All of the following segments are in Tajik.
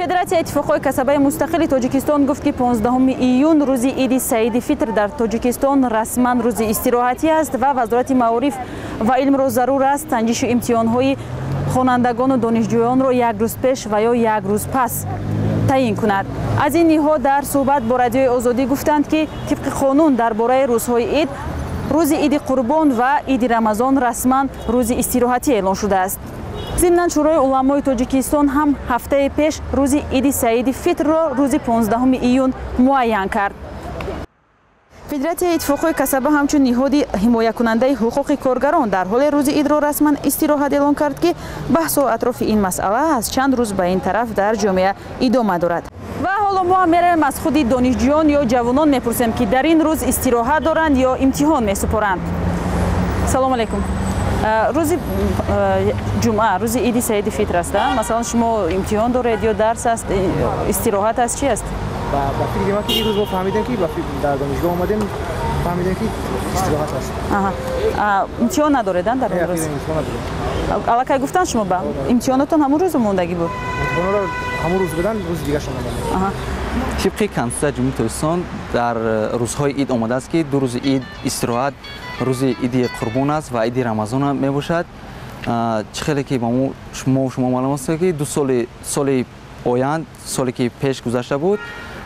Федератсияи иттифоқҳои касабаи мустақили Тоҷикистон гуфт, ки 15 июн, рӯзи Иди Саиди Фитр, дар Тоҷикистон расман рӯзи истироҳатӣ аст ва Вазорати маориф ва илмро зарур аст санҷишу имтиҳонҳои хонандагону донишҷӯёнро як рӯз пеш ва ё як рӯз пас таъин кунад. Аз ин ниҳод дар суҳбат бо Радиои Озодӣ гуфтанд, ки тибқи қонун дар бораи рӯзҳои ид, рӯзи Иди Қурбон ва Иди Рамазон расман рӯзи истироҳатӣ эълон шудааст. Зимнан, Шӯрои уламои Тоҷикистон ҳам ҳафтаи пеш рӯзи Иди Саиди Фитрро рӯзи 15 июн муайян кард. Федератсияи иттифоқҳои касаба ҳамчун ниҳоди ҳимоякунандаи ҳуқуқи коргарон дар ҳоле рӯзи идро расман истироҳат эълон кард, ки баҳсу атрофи ин масъала аз чанд рӯз ба ин тараф дар ҷомеа идома дорад. Ва ҳоло мо ҳам меравем, аз худи донишҷӯён ё ҷавонон мепурсем, ки дар ин рӯз истироҳат доранд ё имтиҳон месупоранд. Салому алайкум. Рӯзи ҷумъа рӯзи Иди Саиди Фитр аст. Масалан, шумо имтиҳон доред ё дарс аст, истироҳат аст, чи аст? Ба фикри ман, ки ин рӯз мо фаҳмидем, ки дар донишгоҳ омадем, фаҳмидем, ки истироҳат аст. Имтиҳон надоред дар ин рӯз? Аллакай гуфтанд шумо ба имтиҳонотон ҳамун рӯзу мондагӣ буд? Имтиҳонро ҳамун рӯз будан, рӯзи дигаршон монданд. Тибқи Конститутсияи Ҷумҳурии Тоҷикистон дар рӯзҳои ид омадааст, ки ду рӯзи ид истироҳат, рӯзи Иди Қурбон аст ва Иди Рамазон мебошад. Чӣ хеле ки ба мо шумо маълум аст, ки ду соли соли оянд, соле ки пеш гузашта буд,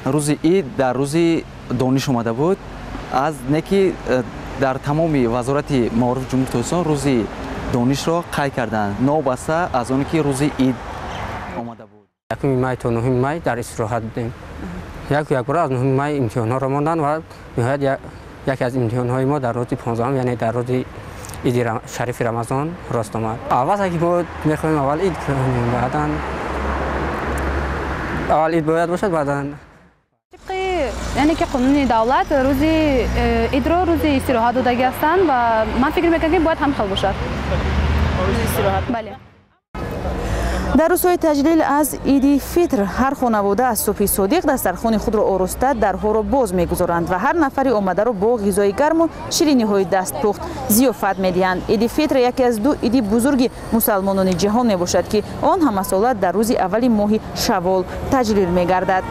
рӯзи ид дар рӯзи дониш омада буд. Аз не ки дар тамоми Вазорати маорифи Ҷумҳурии Тоҷикистон рӯзи донишро қайд карданд, новобаста аз оне ки рӯзи ид омада буд. 1 май то 9 май дар истироҳат будем. Яку якбора аз 9 май имтиҳонҳоро монданд ва ниҳоят яке аз имтиҳонҳои мо дар рӯзи 15-ум, яъне дар рӯзи Иди шарифи Рамазон рост омад. Аввал ки мо мехоҳем аввал ид кунем, баъдан аввал ид бояд бошад, баъдан. Тибқи, яъне ки, қонуни давлат рӯзи идро рӯзи истироҳат додагӣ ҳастанд ва ман фикр мекунам, ки бояд ҳам хел бошад, бале. Дар рӯзҳои таҷлил аз Иди Фитр ҳар хонавода аз субҳи содиқ дастархони худро ороста, дарҳоро боз мегузоранд ва ҳар нафари омадаро бо ғизои гарму шириниҳои дастпухт зиёфат медиҳанд. Иди Фитр яке аз ду иди бузурги мусалмонони ҷаҳон мебошад, ки он ҳамасола дар рӯзи аввали моҳи шавол таҷлил мегардад.